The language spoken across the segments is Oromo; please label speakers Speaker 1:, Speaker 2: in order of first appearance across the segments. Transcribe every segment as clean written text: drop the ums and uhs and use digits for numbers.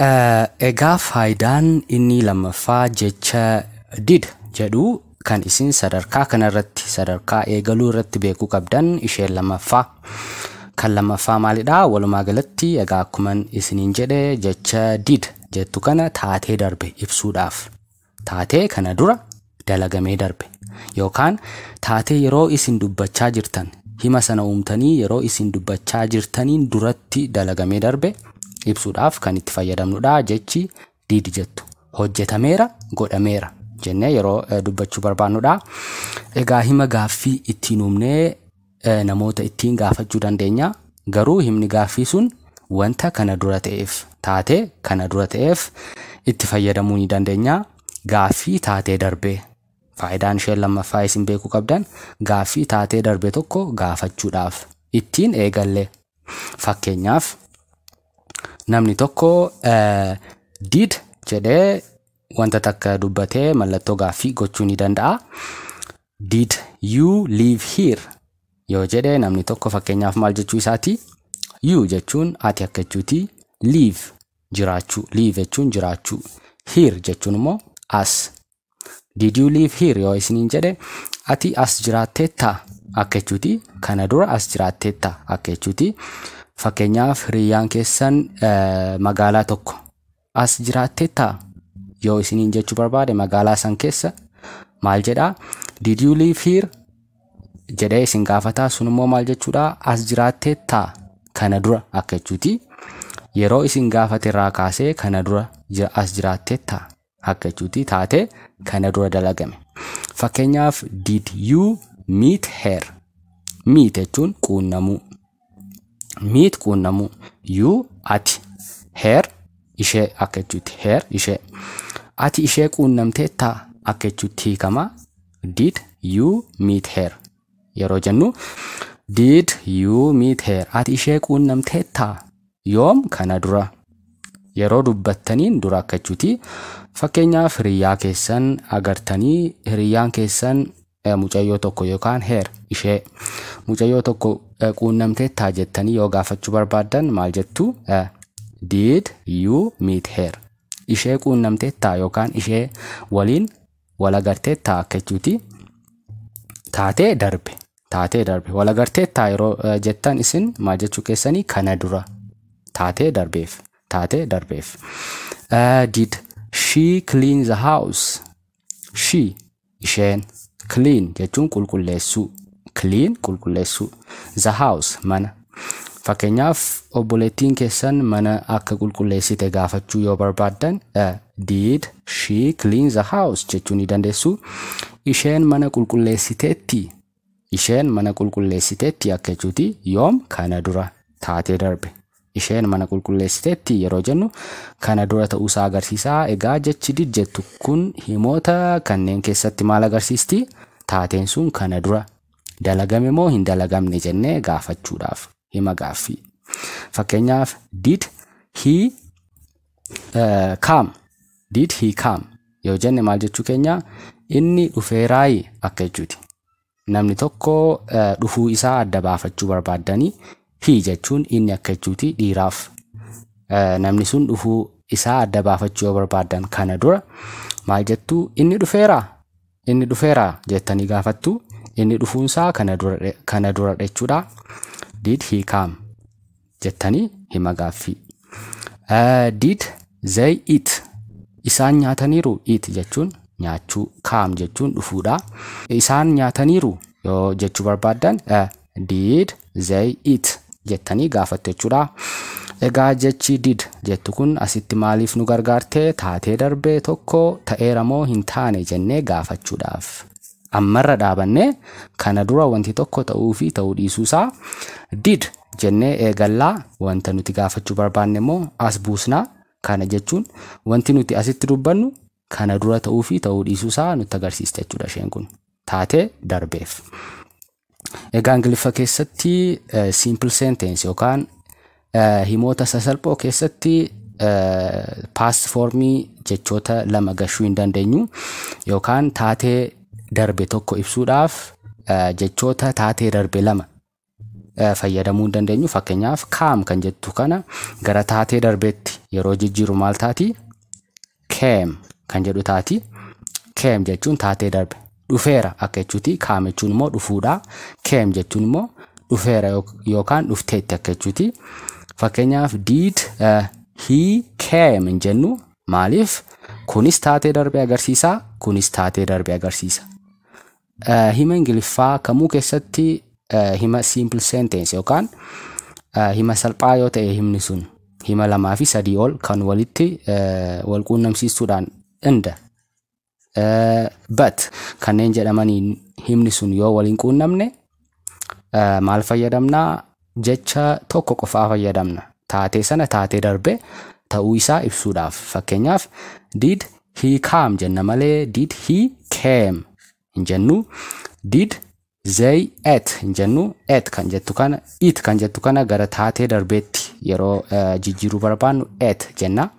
Speaker 1: Egaa faayidaan inni lammaffaa jecha "did" jedhu kan isin sadarkaa kanarratti, sadarkaa eegaluu irratti beekuu qabdan isheen lammaffaa. Kan lammaffaa maalidhaa? Walumaa galatti egaa akkuman isiniin jedhe, jecha "did" jettu kana taatee darbe ibsuudhaaf, taatee kana dura dalagamee darbe yookaan taatee yeroo isin dubbachaa jirtan, hima sana uumtanii yeroo isin dubbachaa jirtaniin duratti dalagamee darbe ibsuudhaaf kan itti fayyadamnudha jechi "did" jettu. Hojjetameera, godhameera jennee yeroo dubbachuu barbaannudha. Egaa hima gaaffii ittiin uumnee namoota ittiin gaafachuu dandeenya. Garuu himni gaaffii sun wanta kana dura ta'eef, taatee kana dura ta'eef itti fayyadamuu ni dandeenya. Gaaffii taatee darbee, faayidaan isheen lammaffaa isin beekuu qabdan, gaaffii taatee darbe tokko gaafachuudhaaf ittiin eegalle. Fakkeenyaaf, namni tokko "did" jedhee wanta takka dubbatee mallattoo gaaffii gochuu ni danda'a. "Did you live here?" yoo jedhe namni tokko, fakkeenyaaf, maal jechuu isaati? "You" jechuun ati akka jechuuti. "Live" jiraachuu. "Live" jechuun jiraachuu. "Here" jechuun immoo as. "Did you live here?" yoo isiniin jedhe, ati as jiraatteettaa akka jechuuti. Kana dura as jiraatteettaa akka jechuuti. Fakkeenyaaf, hiriyyaan keessan magaalaa tokko as jiraatteettaa yoo isiniin jechuu barbaade, magaalaa san keessa, maal jedhaa? "Did you live here?" jedhee isin gaafataa. Sun immoo maal jechuudha? As jiraatteettaa kana dura akka jechuuti. Yeroo isin gaafate irraa kaasee kana dura as jiraatteettaa akka jechuuti, taatee kana dura dalagame. Fakkeenyaaf, "Did you meet her?" "Meet" jechuun quunnamuu. "Meet" quunnamuu. "You" ati. "Her" ishee akka jechuutti. "Her" ishee. Ati ishee quunnamteettaa akka jechuutti hiikama. "Did you meet her?" yeroo jennu, "Did you meet her?" Ati ishee quunnamteettaa? Yoom? Kana dura. Yeroo dubbattaniin dura akka jechuuti. Fakkeenyaaf, hiriyyaa keessan agartanii, hiriyyaan keessan mucayyoo tokko yookaan "her" ishee, mucayyoo tokko quunnamteettaa jettanii yoo gaafachuu barbaaddan, maal jettu? "Did you meet her?" Ishee quunnamteettaa yookaan ishee waliin wal agarteettaa akka jechuuti. Taatee darbe. Taatee darbe. Wal agarteettaa yeroo jettan isin maal jechuu keessanii? Kana dura. Taatee darbeef. Taatee darbeef. Did she clean the house? "She" isheen, "clean" jechuun qulqulleessuu. "Clean" qulqulleessuu. "The house" mana. Fakkeenyaaf, obboleettiin keessan mana akka qulqulleessite gaafachuu yoo barbaaddan, "Did she clean the house?" jechuu ni dandeessu. Isheen mana qulqulleessiteetti. Isheen mana qulqulleessiteetti akka jechuuti. Yoom? Kana dura, taatee darbe. Isheen mana qulqulleessiteetti yeroo jennu kana dura ta'uusaa agarsiisa. Egaa jechi "did" jettu kun himoota kanneen keessatti maal agarsiisti? Taateen sun kana dura dalagame moo hin dalagamne jennee gaafachuudhaaf hima gaaffii. Fakkeenyaaf, "Did he come?" "Did he come?" yoo jenne maal jechuu keenya? Inni dhufeeraayi akka jechuuti. Namni tokko dhufuu isaa adda baafachuu barbaaddanii, "he" jechuun inni akka jechuuti dhiiraaf. Namni sun dhufuu isaa adda baafachuu yoo barbaaddan kana dura, maal jettu? Inni dhufeeraa? Inni dhufeeraa jettanii gaafattu. Inni dhufuunsaa kana dura jechuudha. "Did he come?" jettanii hima gaaffii. Did they eat? Isaan nyaataniiru. "Eat" jechuun nyaachuu, "come" jechuun dhufuudha. Isaan nyaataniiru yoo jechuu barbaaddan, "Did they eat?" jettanii gaafattu jechuudha. Egaa jechi "did" jettu kun asitti maaliif nu gargaarte? Taatee darbee tokko ta'eera moo hin taane jennee gaafachuudhaaf. Ammarra dhaabannee kana dura wanti tokko ta'uu fi ta'uu dhiisuusaa "did" jennee eegallaa, wanta nuti gaafachuu barbaanne immoo as buusnaa. Kana jechuun wanti nuti asitti dubbannu kana dura ta'uu fi ta'uu dhiisuusaa nutti agarsiista jechuudha isheen kun. Taatee darbeef. Egaa Ingiliffa keessatti simple sentence yookaan himoota sasalphoo keessatti past formii jechoota lama gashuu hin dandeenyu, yookaan taatee darbe tokko ibsuudhaaf jechoota taatee darbe lama fayyadamuu hin dandeenyu. Fakkeenyaaf, come kan jettu kana gara taatee darbeetti yeroo jijjiiru maal taati? Came kan jedhu taati. Came jechuun taatee darbe, dhufeera akka jechuuti. Come jechuun immoo dhufuudha. Came jechuun immoo dhufeera yookaan dhufteetti akka jechuuti. Fakkeenyaaf, did he came hin jennu. Maaliif? Kunis taatee darbe agarsiisa, kunis taatee darbe agarsiisa. Hima Ingiliffaa kamuu keessatti, hima simple sentence yookaan hima salphaa yoo ta'e, himni sun hima lamaa fi sadii ol kan walitti wal quunnamsiisuudhaan and, but kanneen jedhamaniin himni sun yoo waliin quunnamne, maal fayyadamnaa? Jecha tokko qofaa fayyadamna taatee sana taatee darbe ta'uu isaa ibsuudhaaf. Fakkeenyaaf, did he come jenna malee did he came hin jennu. Did they ate hin jennu. Ate kan jettu kana, eat kan jettu kana gara taatee darbeetti yeroo jijjiiruu barbaannu ate jenna.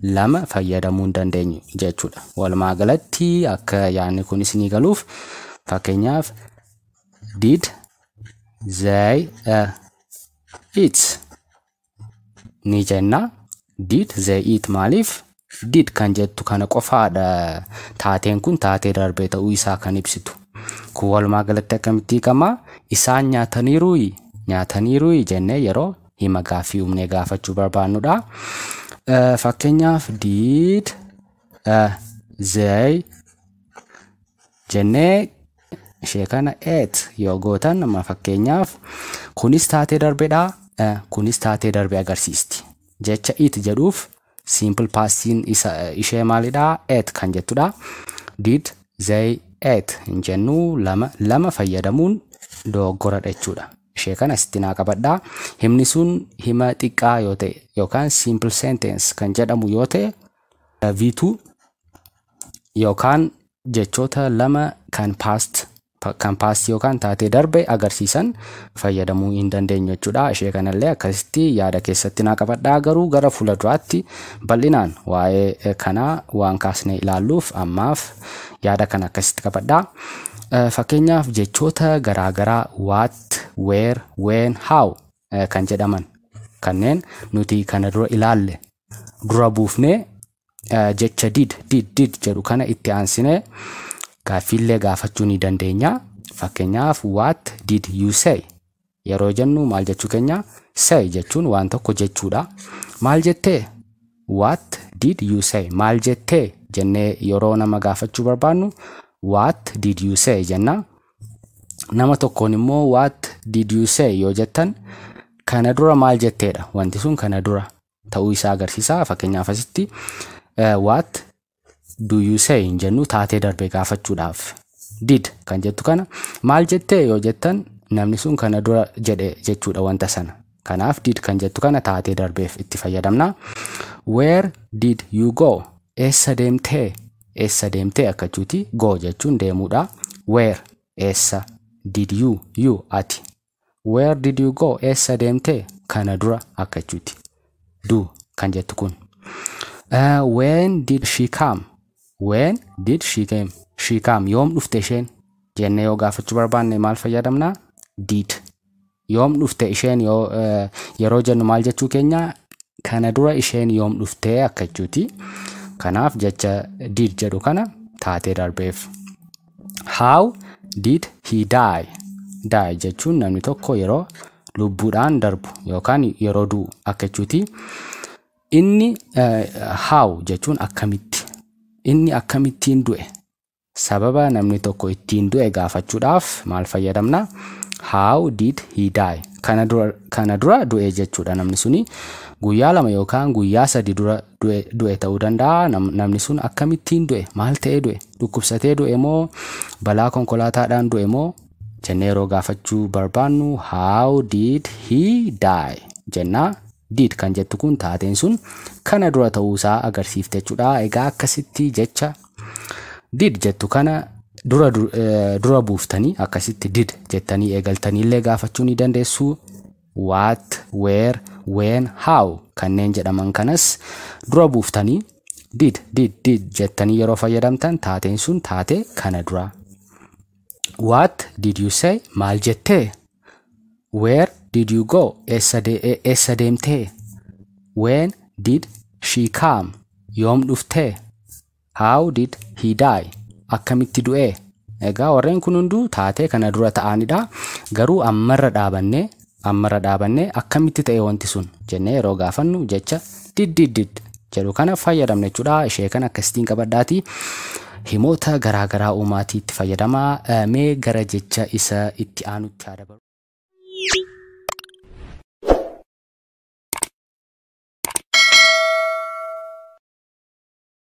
Speaker 1: Lama fayyadamuu hin dandeenyu jechuudha. Walumaa galatti, akka yaadni kun isinii galuuf, fakkeenyaaf, did they eat ni jenna. Did they eat? Maaliif? Did kan jettu kana qofaadha taateen kun taatee darbee ta'uu isaa kan ibsitu. Kun walumaa galatti akkamitti hiikama? Isaan nyaataniiruuyi, nyaataniiruuyi jennee yeroo hima gaaffii uumnee gaafachuu barbaannudha. Fakkeenyaaf, did they jennee ishee kana ate yoo gootan, amma fakkeenyaaf kunis taatee darbeedha, kunis taatee darbe agarsiisti. Jecha eat jedhuuf simple pastiin isa ishee maalidha? Ate kan jettudha. Did they ate hin jennu. Lama lama fayyadamuun dogoggoradha jechuudha. Ishee kana sitti naa qabadhaa. Himni sun hima xiqqaa yoo ta'e yookaan simple sentence kan jedhamu yoo ta'e, V2 yookaan jechoota lama kan past yookaan taatee darbe agarsiisan fayyadamuu hin dandeenyu jechuudha. Ishee kanallee akkasitti yaada keessatti naa qabadhaa. Garuu gara fuula duraatti bal'inaan waa'ee kanaa waan kaasnee ilaalluuf, ammaaf yaada kana akkasitti qabadhaa. Fakkeenyaaf, jechoota garaagaraa what, where, when, how kan jedhaman kanneen nuti kana dura ilaalle dura buufnee, jecha did, did, did jedhu kana itti aansinee gaaffiillee gaafachuu ni dandeenya. Fakkeenyaaf, what did you say yeroo jennu maal jechuu keenya? Say jechuun waan tokko jechuudha. Maal jettee? What did you say? Maal jettee jennee yeroo nama gaafachuu barbaannu, what did you say jenna. Nama tokkoon immoo what did you say yoo jettan, kana dura maal jetteedha. Wanti sun kana dura ta'uu isaa agarsiisa. Fakkeenyaaf, asitti what do you say hin jennu taatee darbe gaafachuudhaaf. Did kan jettu kana maal jettee yoo jettan, namni sun kana dura jedhe jechuudha wanta sana. Kanaaf did kan jettu kana taatee darbeef itti fayyadamna. Where did you go? Eessa deemtee? Eessa deemtee akka jechuuti. Go jechuun deemuudha. Where eessa, did you, you ati. Where did you go? Eessa deemtee? Kana dura akka jechuuti. Do kan jettu kun. When did she come? When did she came? She come, yoom dhufte isheen jennee yoo gaafachuu barbaanne maal fayyadamna? Did. Yoom dhufte isheen yoo yeroo jennu maal jechuu keenya? Kana dura isheen yoom dhuftee akka jechuuti. Kanaaf jecha did jedhu kana taatee darbeef. How did he die? Die jechuun namni tokko yeroo lubbuudhaan darbu yookaan yeroo du'u akka jechuuti. Inni how jechuun akkamitti. Inni akkamittiin du'e? Sababa namni tokko ittiin du'e gaafachuudhaaf maal fayyadamna? How did he die? Kana dura du'e jechuudha namni suni. Guyyaa 2 yookaan guyyaa 3 dura du'e ta'uu danda'a. Namni sun akkamittiin du'e? Maal ta'ee du'e? Dhukkubsatee du'e moo balaa konkolaataadhaan du'e moo jennee yeroo gaafachuu barbaannu, how did he die jennaa. Did kan jettu kun taateen sun kana dura ta'uusaa agarsiifte jechuudha. Egaa akkasitti jecha did jettu kana dura buuftanii, akkasitti did jettanii eegaltaniillee gaafachuu ni dandeessu. What, where, when, how kanneen jedhaman kanas dura buuftanii did, did, did jettanii yeroo fayyadamtan, taateen sun taatee kana dura. What did you say? Maal jettee? Where did you go? Eessa deemtee? When did she come? Yoom dhuftee? How did he die? Akkamitti du'ee? Egaa warreen kun hunduu taatee kana dura ta'anidha. Garuu ammarra dhaabannee akkamitti ta'e wanti sun jennee yeroo gaafannu jecha "did, did, did" jedhu kana fayyadamna jechuudha. Ishee kana akkasitiin qabadhaati. Himoota garaagaraa uumaatii itti fayyadamaa. Mee gara jecha isa itti aanutti haa dabarru.